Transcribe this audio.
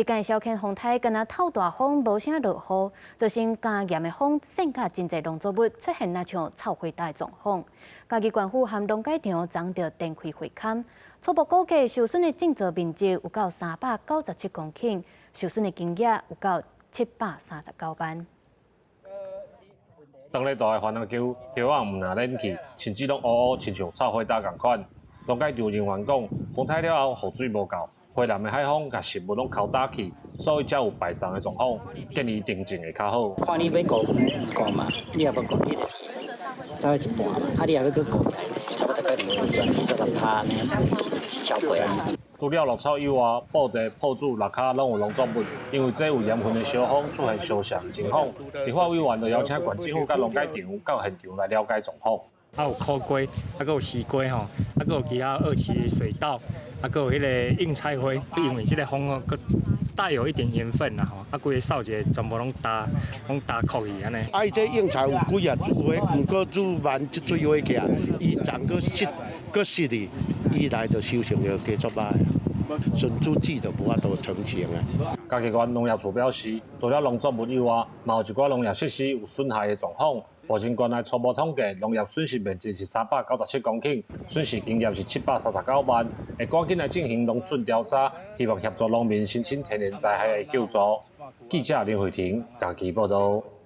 這擺小犬風颱敢若透大風，無啥落雨，造成加嚴的風，扇甲真濟農作物出現若像臭火焦的狀況。嘉義縣府和農改場昨就展開會勘，初步估計受損的種植面積有夠397公頃，受損的金額有夠739萬。當咧大的番仔丘，葉仔毋但蔫去，甚至攏烏烏，親像臭火焦仝款。農改場人員講，風颱了後雨水無夠，回南的海風共食物攏剾焦去，所以才有敗長的狀況。建議停種會較好。看你欲顧毋顧嘛，你若無顧，你就是走去一半嘛。啊，你若欲閣顧，就是差不多閣算20趴呢，是超過啊。除了牧草以外，布袋、朴子、蚋跤攏有農作物，因為這有鹽分的燒風出現燒傷情況，立法委員就邀請縣政府佮農改場到現場來了解狀況。啊有苦瓜，啊閣有絲瓜吼，啊閣有其他二期水稻，啊閣有彼个硬菜花，因為這个風哦，閣帶有一點鹽分啦吼，啊規个掃一下，全部攏焦，攏焦枯去按呢。啊，伊這應菜有幾啊株花，毋過煮慢積水花起來，伊長閣濕閣濕哩，伊來就收成就加足歹，純煮籽就無法度成型啊。嘉義縣農業處表示，除了農作物以外，嘛有一寡農業設施有損害的狀況。目前縣內初步統計，農業損失面積是397公頃，損失金額是739萬。會趕緊來進行農損調查，希望協助農民申請天然災害的救助。記者林慧婷嘉義報道。